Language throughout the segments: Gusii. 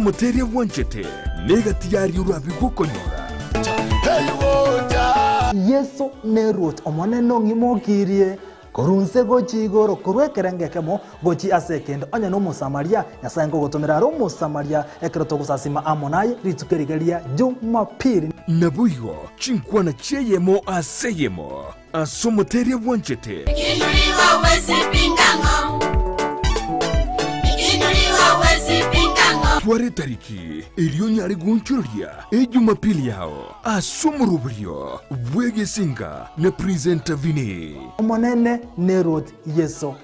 omoteria bwanchete, na egati y'aria orabe gokonyora. Yeso neruoti Omonene ong'imokirie korwa inse gochia igoro, korwa ekerengo ekemo gochia ase ekende. Onye n'Omosamaria, Nyasae nkogotomera are Omosamaria ekero togosasima amo naye rituko eriga ria Jumapili. Naboigo chinkwana chi'eyemo ase eyemo ase omoteria bwanchete. Twara etariki eria onyare goonchoreria Ejumapili yao ase omoroberio bw'egesinga na Presenter Vinny. Omonene neruoti Yeso.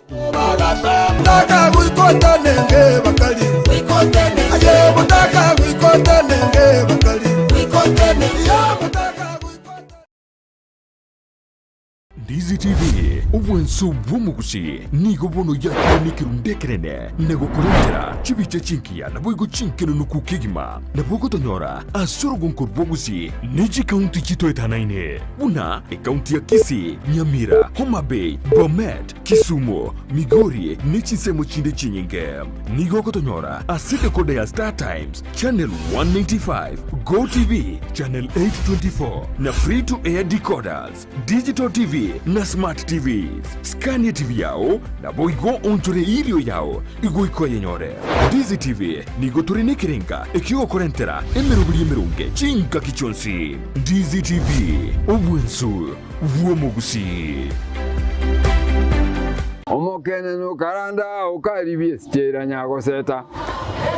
Ndizi TV, obwanso bw'omogusi, nigo bono yakire nekerundu ekenene na gokorentera chibicha chingiya naboigo chinkenonoku kegima. Nabo ogotonyora ase orogonko rw'ogusi ne chikaunti chitoetanaine buna ekaunti ya Kisii, Nyamira, Homa Bay, Bomet, Kisumu, Migori ne chinsemo chinde chinyinge. Nigo ogotonyora ase decoder ya Star Times, Channel 195, Go TV, Channel 824 na Free to Air decoders, Digital TV na Smart TVs. Scan TV yao naboigo onchore irio yao igoika oyenyore. Ndizi TV nigo tore nekerenga ekiogokorentera emeroberi emeronge chingaki chionsi. Ndizi TV, obwensu bw'omogusii. Omokenene okaranda okaribia esichera nyagoseta,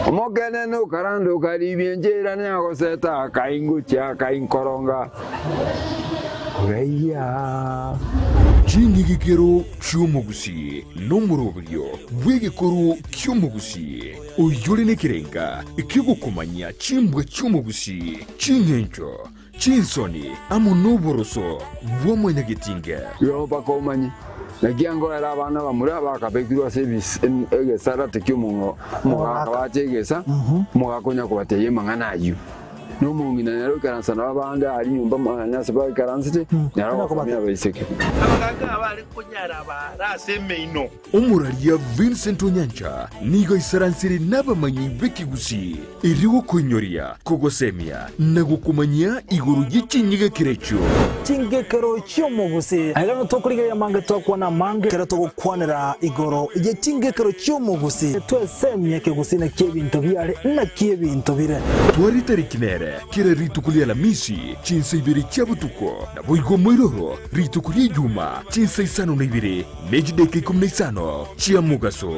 Omokenene okaranda okaribia enchera nyagoseta, akaingochia akainkoronga koraiya. Ching'igikero chi'omogusii nomoroberio bw'egekoro ki'omogusii, oyore nekerenga ki'ogokomanyia chimbwa chi'omogusii, ching'encho, Chinsoni amo noboroso bwa mwanyagetinge. Igo mpaka omanye, naki angoera abana bamura bakabekirwe ase egesarate ki'omogaka bache egesa, omogaka onya kobatebia amang'ana ayio. Na omong'ina nere oikaransa nabo abande aria nyomba mwane ase baikaransete, nere ogosomia abaiseke. Abagaaka abare konyara abaare ase emeino. Omoraria Vincent Onyancha nigo aisaransire nabamanyi b'ekegusii erio gokoinyoria, kogosemia na gokomanyia igoro ye chinyigekero echio. Chingekero chi'omogusii. Aiga nigo tokorigereria amange twakwana amange ekero togokwanera igoro ye chingekero chi'omogusii. Twesemie ekegusii naki ebinto biare naki ebinto bire. Tware tariki nere kera rituko ria Alamisi chinsa ibere chia botuko, naboigo moiroro rituko ria Ijuma chinsa isano na ibere Ne chidaeka ikomi na isano chia mogaso.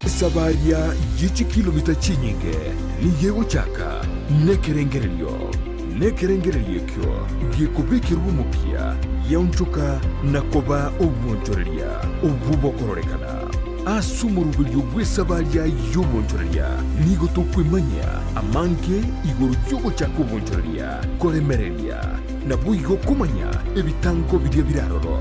Esabaria ye chikilomita chinyinge nigo egochaka nekerengererio, nekerengererio ekio gekobekerwa omokia giaonchoka na koba obwonchoreria obwo bokororekana. Ase omoroberio bw'esabaria y'obonchoreria nigo tokwemanyia amange igoro y'ogochaka obonchoreria, koremereria, naboigo komanya ebitango biria bire aroro.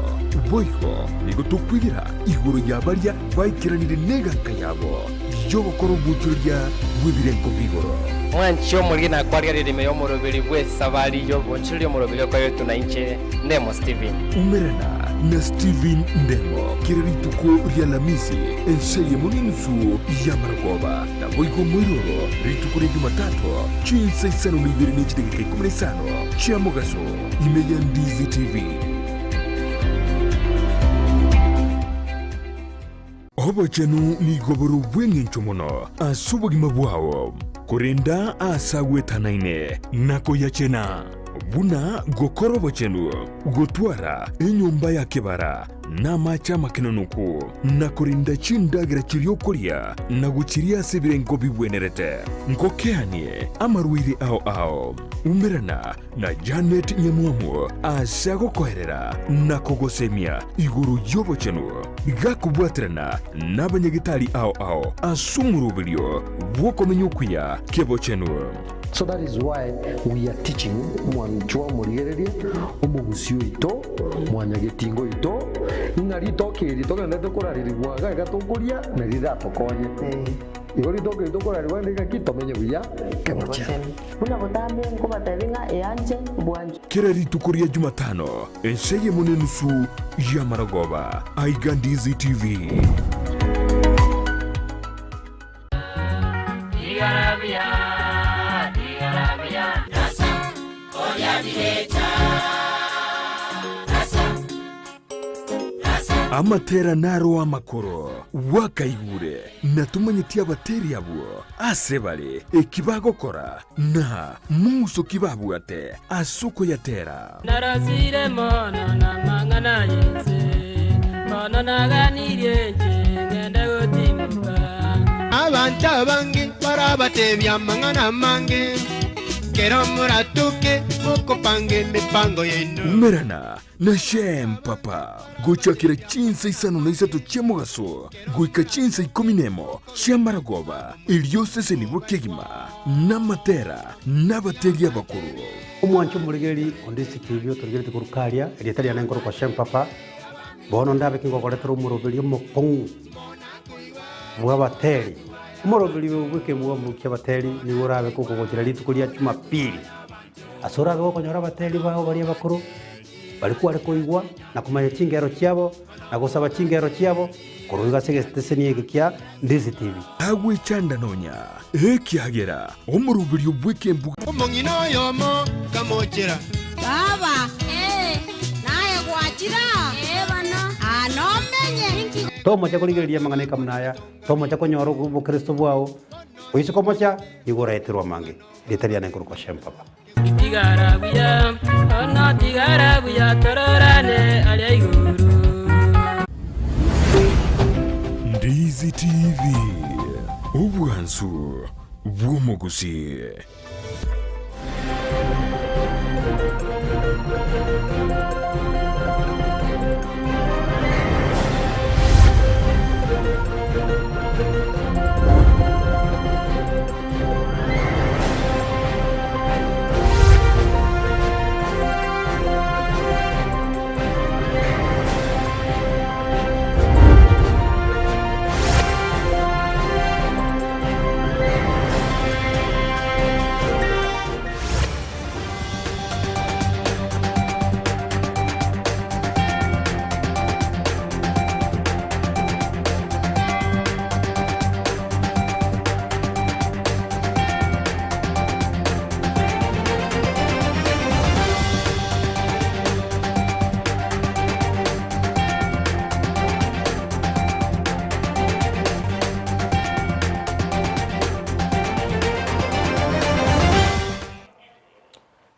Boigo nigo tokwegera igoro ya baria baikeranire neganka yabo y'ogokora obonchoreria bw'ebirengo bi'igoro. Mwanche omoriri na kwarigereria ime y'omoroberi bw'esabari y'obonchoreria omoroberi okoretwe na inche, Ndemo Stephen. Umerana na Stephen Ndemo kera rituko ri'Alamisi ense eyemo n'enusu y'amarogoba, naboigo moiroro rituko ria Jumatato chinsa isano na ibere ne chidakika ikomi na isano chia mogaso ime ya Ndizi TV. Obochenu nigo bore obw'engencho mono ase obogima bwao, korenda aase agwetanaine na koyachena, buna gokora obochenu, gotwara enyomba ya kebara na amache amakenonoku, na korenda chindagera chiria okoria na gochiria ase ebirengo bigwenerete. Ngokeanie amarwaire ao ao. Umerana na Janet Nyamwamu ase agokoerera na kogosemia igoro y'obochenu, gakobwaterana nabanyagetari ao ao ase omoroberio bw'okomenya okuya kebochenu. So that is why we are teaching mwanchwa omorigereria, omogusi oito, mwanyagetinga oito, ng'a ritoke eri togenderete korarerigwa iga iga tokoria, nari riratokonye. Igo ritoke rito korarigwa rinde ng'aki tomenye buya kebochenu. Buna botambe nkobatebia ng'a eanche bwanchwe. Kera rituko ria Jumatano, ensa eyemo na enusu y'amarogoba, aiga Ndizi TV. Amatera naro amakoro, gwakaigure, na tomanyeti abateri abwo ase bare, eki bagokora, na mong'uso ki babwate ase okoyatera. Narosire mono namang'ana y'ense, bono naganirie inche ngende gotimoka. Abanto abange barabatebie amang'ana amange, kero moratoke mokopanga emepango yaino. Umerana na Shem Papa gochakera chinsa isano na isato chia mogaso goika chinsa ikomi nemo chi'amaragoba, erio osesenigwe kegima namatera nabateria abakoro. Omwanche omorigereria onde ase TV otorigeretie korwa karia, erieta riane nkorokwa Shem Papa, bono ndabe kingokoretera omoroberi omokong'u bw'abateri. Omoroberi oyo bw'ekemwamu ki'abateri nigo orabe kogogochera rituko ria Jumapili. Ase orabe gokonyora abateri bao baria abakoro, baria kware koigwa na komanya chingero chiabo, na gosaba chingero chiabo, korwa iga ase egeteseni eke kia Ndizi TV. Tagwechanda nonya, ekiagera omoroberio bw'ekembuga. Omong'ina oyomo kamochera. Baba, ee, naye gwachire aa? Ee bono. Aa nomenye. Inki. Tomocha korigereria amang'ana ekamuna aya, tomocha konyora obokristo bwao, oise komocha, nigo oraeterwe amange. Erieta riane nkorokwa Shem Papa. Tigara buya, bono tigara buya, tororane aria igoro. Ndizi TV, obwansu bw'omogusii.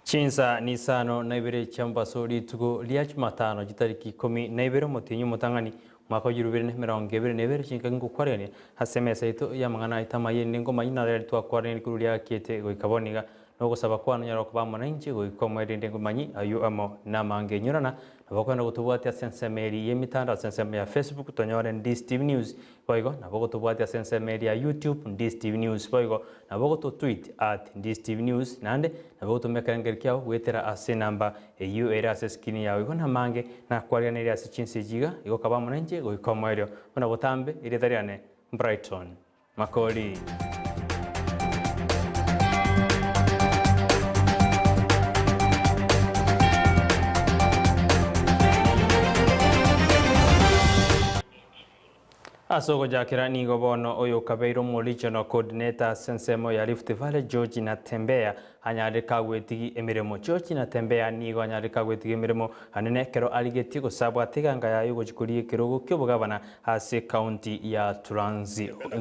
Chinsa nisano na ibere chia mobaso rituko ria Jumatano chitariki ikomi na ibere omotienyi omotang'ani Omwaka o 2022 chinkaki ngokwarania ase emesa yaito y'amang'ana aito amayia ninde nkomanya narari twakwarania rikuru riakiete goika bono iga, na ogosaba kwane onyare koba amo nainche goika omoerio rinde nkomanyi ayio amo namange inyorana nabo okogenda gotobwatia ase ensemo eria y'emitandao ase ensemo ya Facebook tonyore Ndisi TV News boigo nabo ogotobwatia ase ensemo eria ya YouTube Ndisi TV News boigo nabo ogototweet at Ndisi TV News naende nabo ogotomeka ekerengerio kiao goetera ase enamba Eyio ere ase eskrini yao igo namange nakwariganirie ase chinse echi iga, igo kaba amo nainche goika omoerio. Buna botambe, erieta riane Brighton Makori. Ase ogochakera nigo bono oyokabeire omoregional coordinator ase ensemo ya Rift Valley George Natembeya anyarire kagwetigi emeremo. George Natembeya nigo anyarire kagwetiga emeremo anene ekero arigetie gose abwate eganga yaye ogochia koria ekerogo ki'obogabana ase ekaunti ya Trans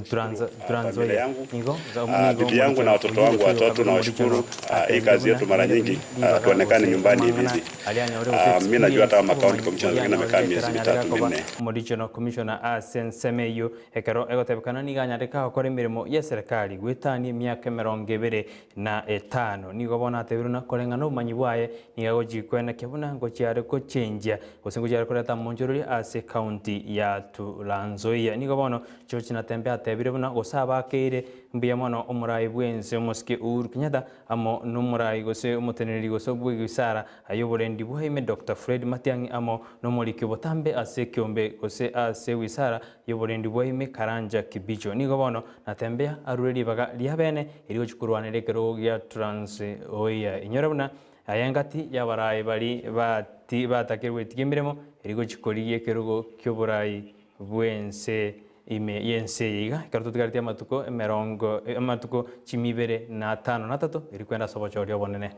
Trans Trans Familia Nzoia. yangu, Nigo ah, nigo bibi yangu na omorichano watoto oyio wangu gose watoto oyokabeire nawashukuru. omorichano Ah, hii atebire kazi buna yetu mara nigo nyingi ah, ribaga tuonekane gose nyumbani hivi amang'ana hivi. aria anyore gose Ah, mi najua experience hata kama county obomanyi commissioners boria wengine anyorire wamekaa ekero miezi anyarire mitatu koba minne. Omorichano Commissioner ase ensemo eyio ekero egotebekana nigo anyarire gokora emeremo y'eserekari goetania emiaka emerongo ebere na etano. isano. Nigo bono atebirwe na koreng'ana nobomanyi bwaye nigo agochia koenekia buna ngochia are gochenjia gose ngochia are koreta amonchorori ase ekaunti ya Trans Nzoia. Nigo bono George Natembeya atebire buna gose abakeire mbuya mono omorai bwense omosike Uhuru Kenyatta amo nomorai gose omoteneneri gose bw'egisara aye oborendi bwaime Doctor Fred Matiang'i amo nomoriki obotambe ase ekeombe gose ase ewisara y'oborendi bwaime Karanja Kibicho. Nigo bono Natembeya arure ribaga ria bene erio gochia korwanera ekerogo gia Trans Nzoia. Inyora buna aya engati y'abarai baria batakire gwetiga emeremo erio gochia korigia ekerogo ki'oborai bw'ense ime y'ense eye iga, ekero totigaretie amatuko emerongo amatuko chimi ibere na atano na atato, erio kwenda ase obochori obonene.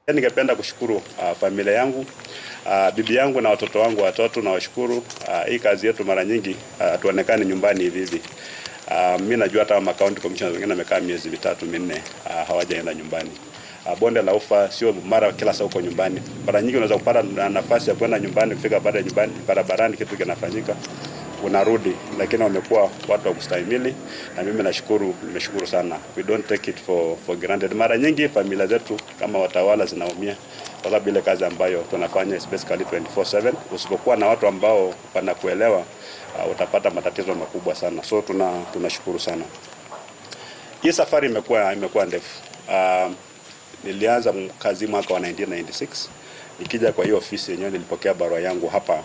Ningependa kushukuru familia yangu, bibi yangu na watoto wangu watatu nawashukuru. Hii kazi yetu mara nyingi hatuonekani nyumbani hivi hivi. Mi najua hata ma county commissioners wengine wamekaa miezi mitatu minne hawajaenda nyumbani. Bonde la Ufa sio mara kila saa uko nyumbani. Mara nyingi unaweza kupata nafasi ya kwenda nyumbani, kufika baada ya nyumbani, barabarani kitu kinafanyika unarudi, lakini wamekuwa watu wa kustahimili, na mimi nashukuru, nimeshukuru sana. We don't take it for granted. Mara nyingi familia zetu kama watawala zinaumia kwa sababu ile kazi ambayo tunafanya is basically 24/7. Usipokuwa na watu ambao wanakuelewa, utapata matatizo makubwa sana. So tunashukuru sana. Hii safari imekuwa ndefu. Nilianza kazi mwaka wa 1996. Nikija kwa hiyo ofisi yenyewe nilipokea barua yangu hapa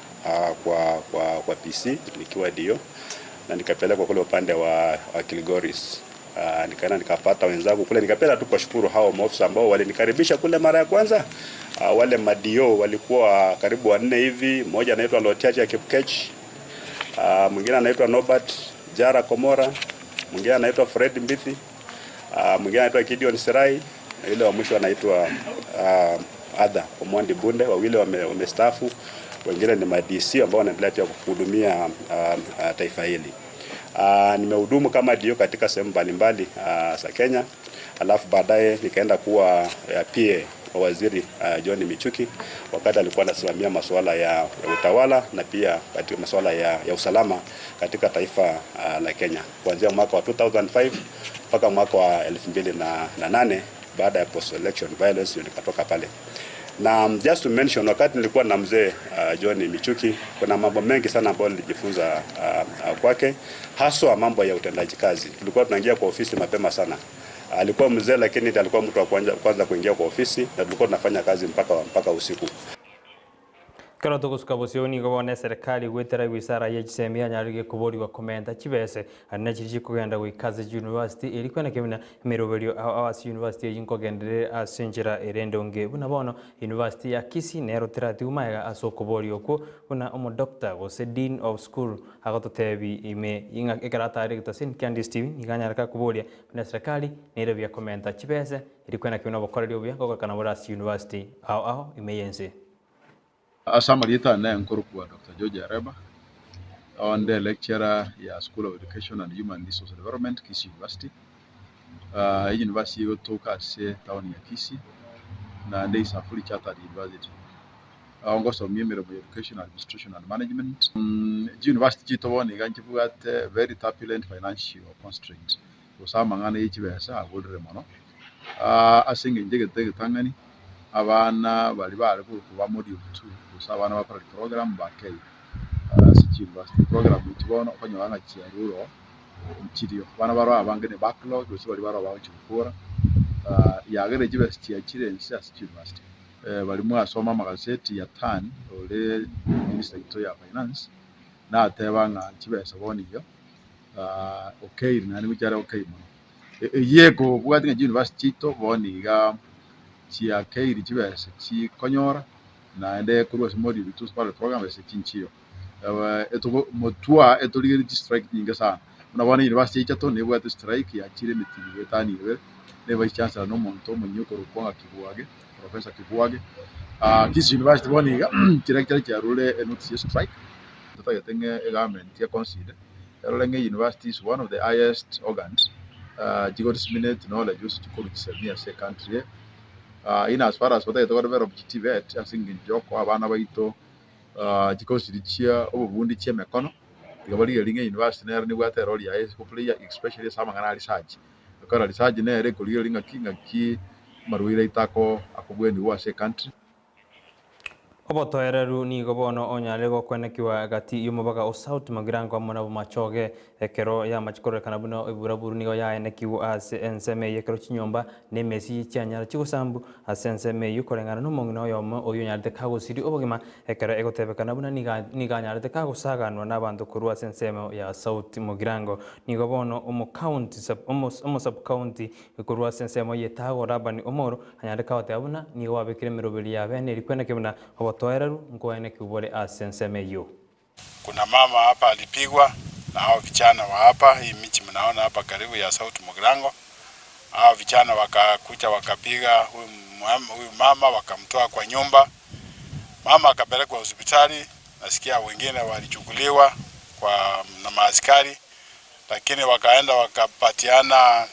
kwa PC nikiwa DO, na nikapelekwa kule upande wa Kilgoris. Nikaenda nikapata wenzangu kule, nikapenda tu kuwashukuru hao maofisa ambao walinikaribisha kule mara ya kwanza. Wale madio walikuwa karibu wanne hivi, mmoja anaitwa Lotiacha Kipkech, mwingine anaitwa Norbert Jara Komora, mwingine anaitwa Fred Mbithi, mwingine anaitwa Gideon Sirai, na yule wa mwisho anaitwa Adha Omondi Bunde. Wawili wamestaafu, wengine ni ma DC ambao wanaendelea pia kuhudumia taifa hili. Nimehudumu kama DO katika sehemu mbalimbali za Kenya, alafu baadaye nikaenda kuwa PA wa waziri John Michuki wakati alikuwa anasimamia masuala ya utawala na pia katika masuala ya usalama katika taifa la Kenya kuanzia mwaka wa 2005 mpaka mwaka wa elfu mbili na nane baada ya post election violence ndio nikatoka pale. Na just to mention, wakati nilikuwa na mzee John Michuki, kuna mambo mengi sana ambayo nilijifunza kwake, haswa mambo ya utendaji kazi. Tulikuwa tunaingia kwa ofisi mapema sana. Alikuwa mzee lakini alikuwa mtu wa kwanza kuingia kwa ofisi, na tulikuwa tunafanya kazi mpaka usiku. Kero tugusuka bosio nigo bone serikali gwetera wizara ya chisemi yanyarire kuboriwa komenta chibese ane chiri kugenda gwikaze university eri kwena kebina emiroberio ase university eyi nkogenderere ase enchera ere endonge buna bono university ya Kisii nero teratiuma ase okoboria okwo buna omodoctor gose dean of school agototebi ime ing'a ekero atare getasin Candice TV nigo anyareka koboria buna serikali nere buya komenta chibese eri kwena kebina obokoreri obuya gokorekana bore ase university ao ao ime yense. Ase amarieta ane nkorokwa Dr. George Areba, onde lecturer ya School of Education and Human Resource Development, Kisii University. University egotoka ase town ya Kisii, naende is a fully chartered university. Ngosomia emeremo ya Education, Administration and Management. University chito bono iga nchibwate very turbulent financial constraints. Gose amang'ana ye chibesa aborire mono. Ase eng'encho egete egetang'ani, abana bari bare koba module 2 gose abana bakora program ba Kenya ase university program echi bono okonyora ng'a chiarure nchirio abana baroo abange ne backlog gose baria baroo bagochia gokora yagera chibesa chiachire inse ase university. Bari mwasoma amagazeti ya TAN ore minister ito ya finance nateba ng'a chibesa bono iga okay naende gochia are okay mono. Eyio ekobwati ng'a chiuniversity chiaito bono iga chiakeire chibesa chikonyora naende korwa ase module two pilot program ase chinchiyo. Motwa etorigeretie chistrike nyinge sana. Buna bono university yaito nebwate strike yachire emetingi goetania ibere, ne vice chancellor na omonto omonyi okorokwa ng'a Kibwage, Professor Kibwage. Kisii University bono iga chilecturer chiarure enotice ya strike, totagete ng'a egovernment econsider erore ng'a university is one of the highest organs chigo disseminate knowledge gose chikorusia ase ecountry eye. In as far as batagete ko develop chi TVET ase eng'encho ya okoa abana baito chikosi chiria chia obobundi chia emekono, tiga barigererie ng'a university nero nebwate erole yaye ase goplay especially ase amang'ana a research. Ekero research nere ekorigereria ng'aki ng'aki. Amarwaire aito ako akobwenigwa ase ecountry. Obotoereru nigo bono onyare gokwenekiwa gati y'omobaga o South Mugirango amo na Bomachoge ekero yamache kororekana buna eburaburu nigo yaenekigwe ase ensemo eyio ekero chinyomba na emesi chianyara chigosambu ase ensemo eyio koreng'ana nomong'ina oyomo oyio onyarete kagosiria obogima ekero egotebekana buna nigo anyarete kagosaganwa nabanto korwa ase ensemo ya South Mugirango. Nigo bono omocounty omo-sub-county korwa ase ensemo y'Etago Labani Omoro anyare kagoteba buna nigo babekire emeroberi ya bene eria kweneki buna obotoereru nkoeneki bore ase ensemo eyio. Kuna mama hapa alipigwa na hao vijana wa hapa, hii miji mnaona hapa karibu ya South Mugirango. Hao vijana wakakuja wakapiga huyu huyu mama wakamtoa kwa nyumba. Mama akapelekwa hospitali, nasikia wengine walichukuliwa kwa na maaskari, lakini wakaenda wakapatiana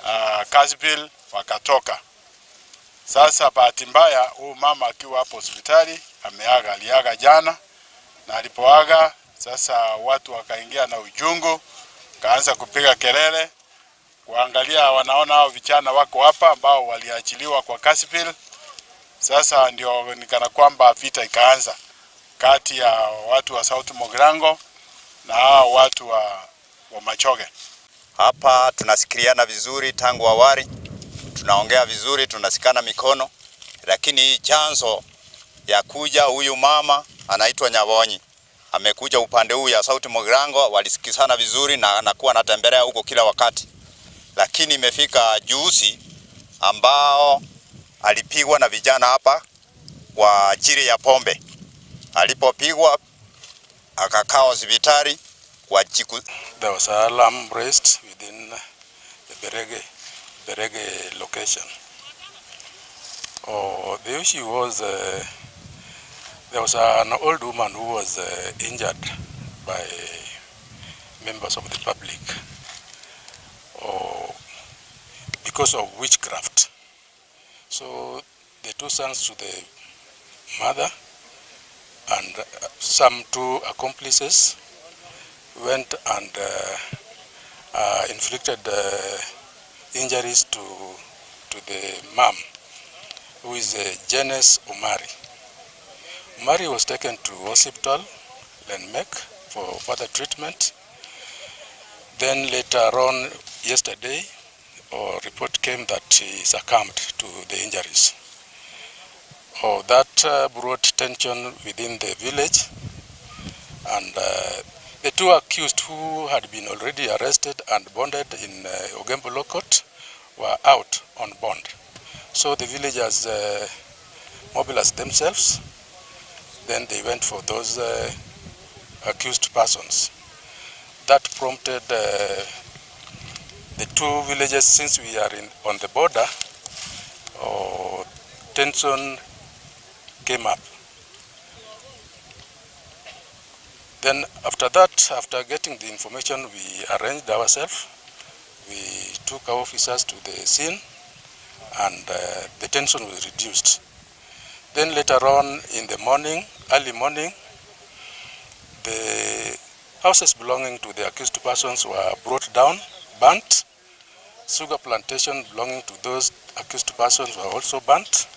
uh, cash bill wakatoka. Sasa bahati mbaya huyu mama akiwa hapo hospitali ameaga, aliaga jana, na alipoaga sasa watu wakaingia na ujungu, kaanza kupiga kelele kuangalia, wanaona hao vijana wako hapa ambao waliachiliwa kwa cash bill. Sasa ndio nikana kwamba vita ikaanza kati ya watu wa South Mugirango na hao watu wa, wa Machoge. Hapa tunasikiliana vizuri tangu awali, tunaongea vizuri, tunasikana mikono, lakini hii chanzo ya kuja huyu mama anaitwa Nyabonyi amekuja upande huu ya South Mugirango, walisikizana vizuri na anakuwa anatembelea huko kila wakati, lakini imefika juzi ambao alipigwa na vijana hapa kwa ajili ya pombe. Alipopigwa akakaa hospitali kwa chiku There was an alarm raised within the Berege, Berege location. Oh, the issue was there was an old woman who was injured by members of the public oh, because of witchcraft. So the two sons to the mother and some two accomplices went and inflicted injuries to, to the mom, who is Janice Omari. Omari was taken to hospital, Lenmek, for further treatment. Then later on yesterday, a report came that he succumbed to the injuries. Oh, that brought tension within the village, and the two accused who had been already arrested and bonded in Ogembo Law Court were out on bond. So the villagers mobilized themselves, then they went for those accused persons. That prompted the two villages, since we are in, on the border, tension came up. Then after that, after getting the information, we arranged ourselves. We took our officers to the scene and the tension was reduced. Then later on in the morning, early morning, the houses belonging to the accused persons were brought down, burnt. Sugar plantation belonging to those accused persons were also burnt.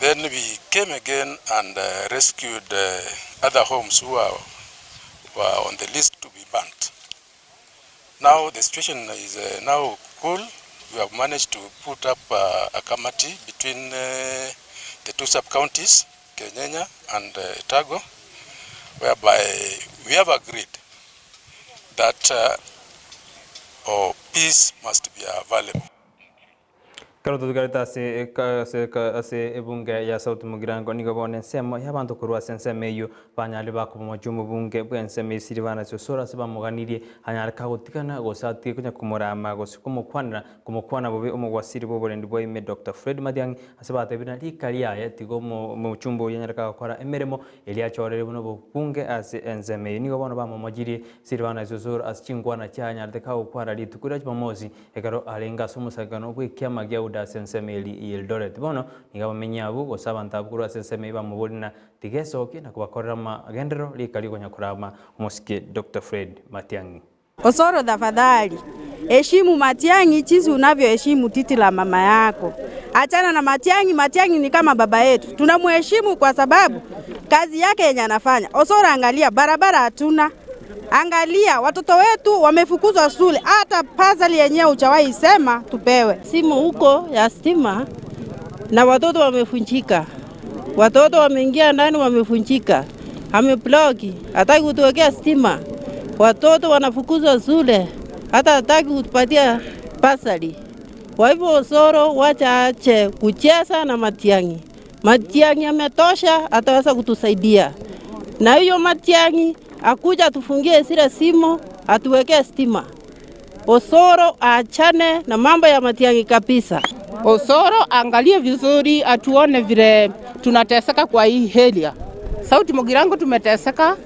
Then we came again and rescued other homes who were, were on the list to be burnt. Now the situation is now cool. We have managed to put up a committee between the two sub-counties, Kenyenya and Etago, whereby we have agreed that oh, peace must be available. Ekero totigarete ase ase ase ebunge ya South Mugirango nigo bono ensemo y'abanto korwa ase ensemo eyio banyare bakomomochia omobunge bwa ensemo esiri bana Osoro ase bamoganirie anyare kagotigana gose atige konya komorama gose komokwanera komokwana bobe omogwasiri bwa oborendi bwa ime Dr. Fred Matiang'i ase batebire na rika riaye tiga omochumba oyio anyare kagokora emeremo eria achorere buna obobunge ase ensemo eyio. Nigo bono bamomochirie Silvanus Osoro ase chinkwana chianyarete kagokwana rituko ria Jumamosi ekero arenge ase omosangano bw'ekiama gia UDA ase ensemo eri ya Eldoret. Bono nigo abamenyi abwo gose abanto abwo korwa ase ensemo eyio bamoboria na tiga esokie na kobakorera amagenderero rika riokonya korama omosike Dr. Fred Matiang'i. Osoro tafadhali. Heshimu Matiang'i jinsi unavyoheshimu titi la mama yako. Achana na Matiang'i. Matiang'i ni kama baba yetu, tunamheshimu kwa sababu kazi yake yenye anafanya. Osoro, angalia barabara hatuna, angalia watoto wetu wamefukuzwa shule, hata pasali yenyewe hujawahi sema tupewe. Simu huko ya stima na watoto wamefunjika, watoto wameingia ndani wamefunjika, amebloki, hataki kutuwekea stima, watoto wanafukuzwa shule, hata hataki kutupatia basari. Kwa hivyo Osoro wacha ache kucheza na Matiang'i. Matiang'i ametosha, ataweza kutusaidia na hiyo Matiang'i akuja atufungie zile simu, atuwekee stima. Osoro aachane na mambo ya Matiang'i kabisa. Osoro angalie vizuri, atuone vile tunateseka kwa hii helia. Sauti Mugirango tumeteseka,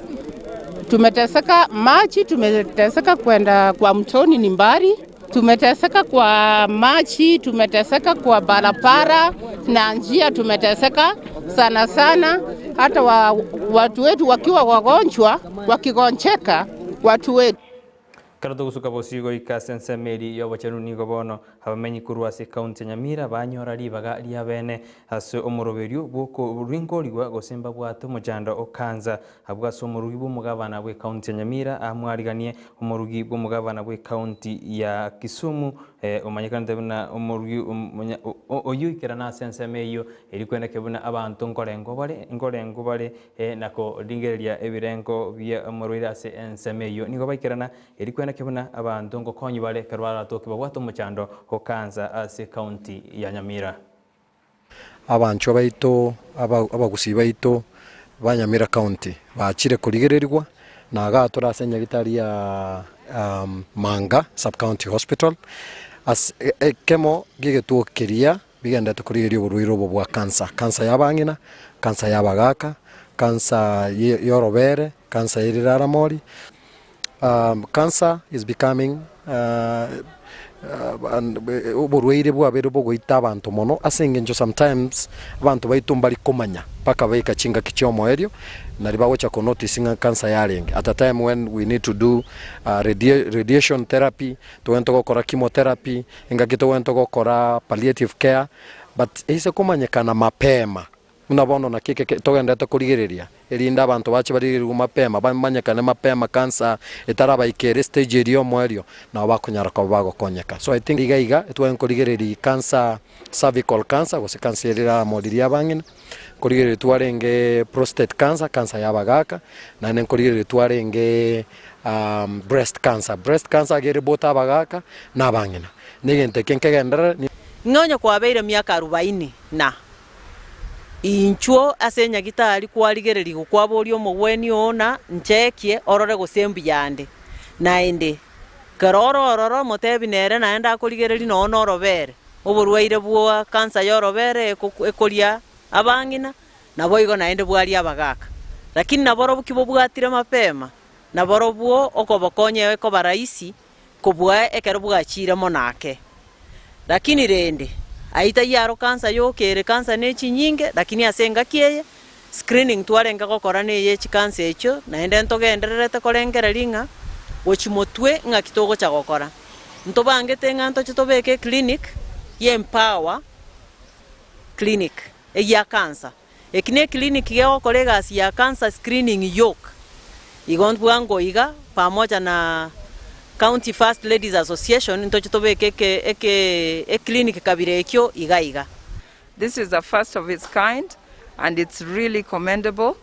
tumeteseka machi, tumeteseka kwenda kwa mtoni ni mbali, tumeteseka kwa machi, tumeteseka kwa barabara na njia, tumeteseka sana sana. Hata wa, watu wetu wakiwa wagonjwa, wakigonjeka watu wetu Ekero togosuka bosio goika ase ensemo eria y'obochenu nigo bono abamenyi korwa ase ekaunti ya Nyamira banyora ribaga ria bene ase omoroberio bw'okorinkorigwa gose mbabwate omochando o cancer. Abwo ase omorugi bw'omogabana bw'ekaunti ya Nyamira amwariganie omorugi bw'omogabana bw'ekaunti ya Kisumu omanyekanete buna omorugi oyio oikerana ase ensemo eyio erio kweneke buna abanto nkorengwa bare nkorengwa bare na korigereria ebirengo bia omorwaire ase ensemo eyio. Nigo baikerana erio kweneke buna abanto ngokonywa bare ekero baratoke babwate omochando o cancer ase ekaunti ya Nyamira. Abanchwa baito, abagusii baito ba Nyamira County bachire korigererigwa na igaa tore ase enyagitari ya Manga Sub County Hospital ase ekemo gi'egetuo keria bigenderete korigereria oborwaire obo bwa cancer, cancer ya abang'ina, cancer ya abagaka, cancer y'orobere, cancer ye riraramori. Cancer is becoming oborwaire bwabeire bogoita abanto mono ase eng'encho sometimes abanto baito mbari komanya mpaka baika chingaki chia omoerio nari bagocha ko notice ng'a cancer yarenge at a time when we need to do radiation therapy togende gokora chemotherapy engaki togende gokora palliative care but eise komanyekana mapema Buna bono naki eke togendererete korigereria, erinde abanto bache barigererigwe mapema, bamanyekane mapema cancer etarabaika ere stage eria y'omoerio, nabo bakonyara koba bagokonyeka. So I think iga iga etware nkorigereria cancer, cervical cancer gose cancer eria eramoririe abang'ina, nkorigereria twarenge prostate cancer, cancer ya abagaka, naende nkorigereria twarenge breast cancer. Breast cancer iga ere both abagaka na abang'ina. Na egento eke nkegenderere. Ng'a onye kwabeire miaka arubaini na. Inchuo ase enyagitari kwarigererigwe kwaboria omogwenia oo na nchekie orore gose mbuya nde. Naende, kero ore ororo omotebi nere naende akorigereria nonye norobere, oborwaire bwa cancer y'orobere ekoria abang'ina, naboigo naende bwaria abagaka. Lakini naborobwo ki bobwatire mapema, naborobwo okobokonya ekoba rahisi kobua ekero bwachire mono ake. Lakini rende, ayio taiyo aro cancer yoka ere, cancer ne chinyinge, lakini ase engaki eye, screening twarenge gokora neye chicancer echio, naende ntogendererete korengereria ng'a gochia motwe ng'aki togocha gokora. Ntobangete ng'a ntoche tobeke eclinic ya empower clinic, egia cancer. Eki ne clinic gegokora egasi ya cancer screening yoka. Igo bwango iga pamoja na County First Ladies Association ntoche tobeke eke eke eclinic kabira ekio iga iga. This is the first of its kind and it's really commendable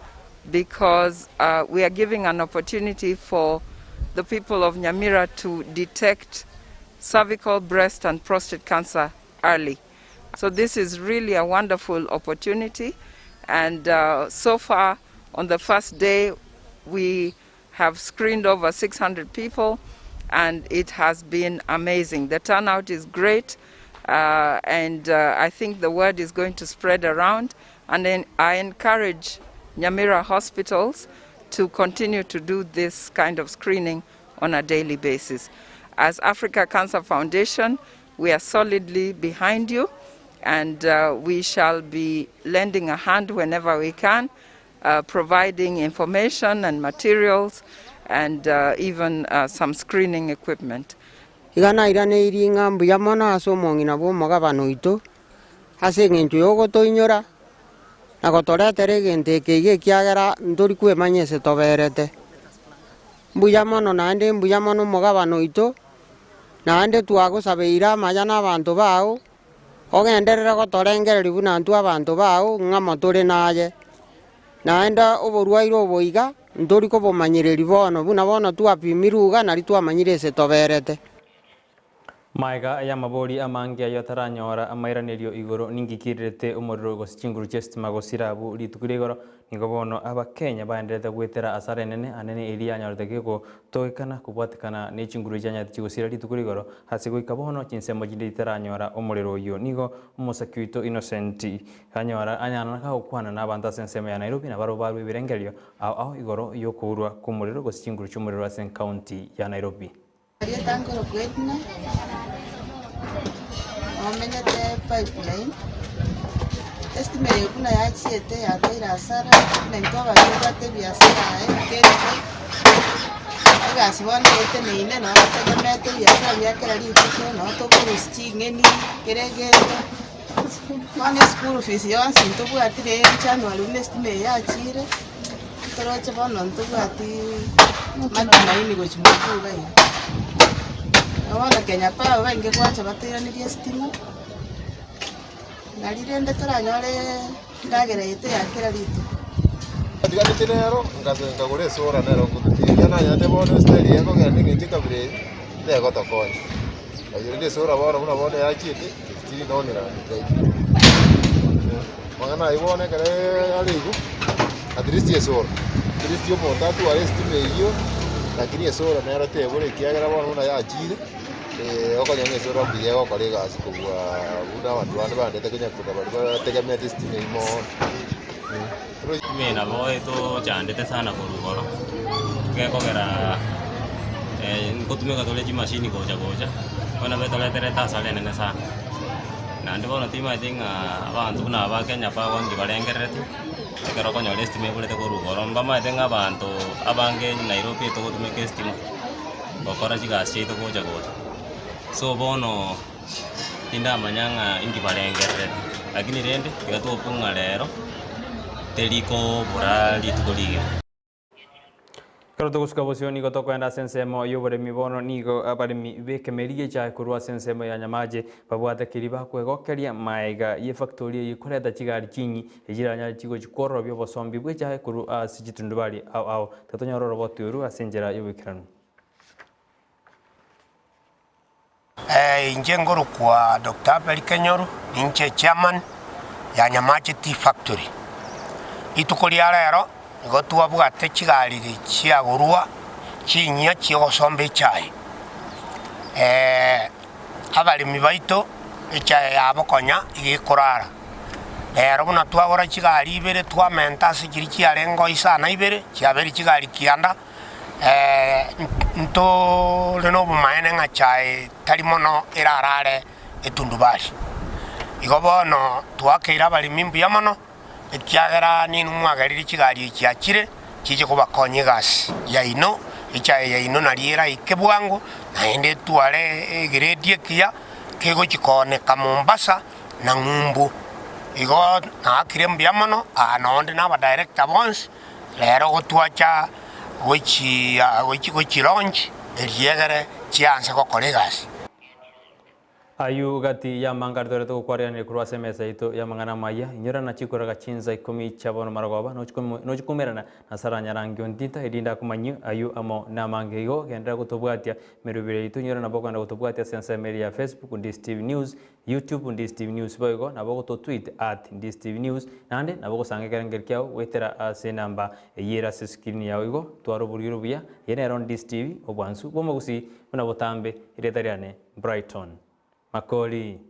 because uh, we are giving an opportunity for the people of Nyamira to detect cervical, breast and prostate cancer early. So this is really a wonderful opportunity and uh, so far on the first day we have screened over 600 people and it has been amazing. The turnout is great uh, and uh, I think the word is going to spread around and then I encourage Nyamira hospitals to continue to do this kind of screening on a daily basis. As Africa Cancer Foundation, we are solidly behind you and uh, we shall be lending a hand whenever we can, uh, providing information and materials and uh, even some screening equipment. Iga nairaneirie ng'a mbuya mono ase omong'ina bw'omogabana oito, ase engencho y'ogotoinyora na gotoretera egento eke iga ekiagera ntori kwemanya ase toberete. Mbuya mono naende mbuya mono omogabana oito, naende twagosabeire amaya na abanto bao, ogenderere gotorengereria buna intwe abanto bao ng'amo tore naye. Naende oborwaire obo iga ntori kobomanyereria bono, buna bono twapimirwe iga nario twamanyire ase toberete. Magega y'amabori amange ayio ataranyora amairanerio igoro ningikirerete omorero gose chinguru chi'esitima gosira abwo rituko ria igoro, nigo bono Abakenya baendererete goetera asara enene anene eria yanyorete gegotogekana kobwatekana ne chinguru echianyarete chigosira rituko ria igoro ase goika bono chinsemo chinde chitaranyora omorero oyio. Nigo omosaki oito Innocent anyora anyarana gagokwana nabanto ase ensemo ya Nairobi nabarabwo barue ebirengererio ao ao igoro yokourwa kw'omorero gose chinguru chi'omorero ase enkaunti ya Nairobi. Erieta nkorokwa Edna, nomenyete Pipeline, estima eye buna yachiete yabeire hasara, buna intwe abanto tobwate ebiasara aye ekerito, egasi bono eteneine nabo totegemeete ebiasara bia kera rituko, nabo tokorusia ching'eni kera egento, bono eschool fees yonsi ntobwati rende January buna estima eye yachire. Toroche bono ntobwati matumaini gochia motwe iga iga. Na bono Kenya Power bainge gocha batoiranerie estima, nari rende toranyore endagera yaito ya kera rituko. Natiganete nero, ngase nkagora esora nero nkotukia. Erio nanyarete bono esitari eye ekogenda eng'encho ekabira eye, tegotokonya. Lakini rende esora bono buna bono yachiete, tiri nonera zaidi. Amang'ana ayio bono ekero are igo, at least esora, at least omonto atware estima eyio, lakini esora nero tebora ekiagera bono buna yachire, okonyora ng'a esora mbuya egokora egasi kobua buna abanto bande bandete konya korwa baria bategemeete estima eyio mono. Ime nabo etochandete sana korwa igoro, gekogera nkotumeka tore chimashini gocha gocha, bono nabo etoreterete hasara enene sana. Naende bono timanyeti ng'a abanto buna aba Kenya Power nki barengerereti, ekero okonyora estima eborete korwa igoro, mbamaete ng'a abanto abange Nairobi etogotumeka estima, gokora chigasi chiaito gocha gocha. So bono. Tindamanya ng'a inki barengererete, lakini rende tiga tokwe ng'a rero teri kobora rituko rigima. Ekero togosuka bosio nigo tokoenda ase ensemo y'oboremi bono nigo abaremi b'ekemeri gi'echae korwa ase ensemo ya Nyamache babwate keria bakwegokeria maega y'efactori eye koreta chigari chinyi echiranyare chigochi kwororobia obosombi bw'echae korwa ase chitundubari ao ao. Tiga tonyore oroboti oru ase enchera y'oboikeranu. Inche nkorokwa Doctor Abel Kenyoru, ninche chairman ya Nyamache Tea Factory. Rituko ria rero nigo twabwate chigari chiagorwa chinyia chiogosomba echae. Abaremi baito echae yabo konya iga ekorara. Rero buna twagora chigari ibere twamenta ase chiria chiarenge isano ibere, chiabeire chigari kianda. Ntore nobomaene ng'a chae tari mono erarare etundubari. Igo bono twakeire abaremi mbuya mono, ekiagera ninwe mwagerire chigari echi chiachire chiche kobakonya egasi yaino, echae yaino nario eraike bwango, naende etware egrade ekiya kegochi kooneka Mombasa na ng'umbu. Igo naakire mbuya mono aa nonde na abadirector bonsi. Rero gotwacha gochia gochi launch eriegere chianse gokora egasi. Ayio gati y'amanga aria togokwareranire korwa ase emesa yaito y'amang'ana amaya, inyorana chikoraga chinsa ikomi chia bono marogoba, nochikoumerana na Sara Nyarangi Ontita, erinde akomanyie ayio amo namange. Igo genderera gotobwatia emerobio yaito, inyora nabo okogenda gotobwatia ase ensemo eria ya Facebook, Ndisi TV News, YouTube Ndisi TV News boigo nabo ogototweet at Ndisi TV News naende nabo ogosanga ekerengerio kiao goetera ase enamba eyio ere ase escreen yao igo twara oborwire obuya eye nero Ndisi TV obwansu bw'omogusii buna botambe erieta riane Brighton Makori.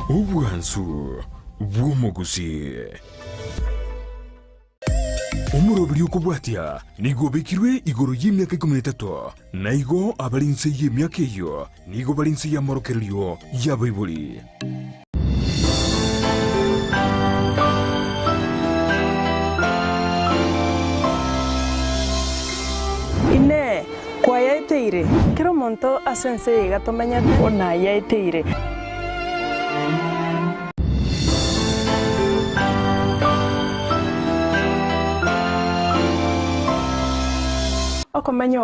Obwansu bw'omogusii. Omoroberi okobwatia nigo obekirwe igoro y'emiaka ikomi na etato, na igo abare inse y'emiaka eyio nigo bare inse y'amorokererio y'abaibori. Inee! Kwayaeteire? Kera omonto ase ense eye iga tomenyete nayaeteire. Okomenya.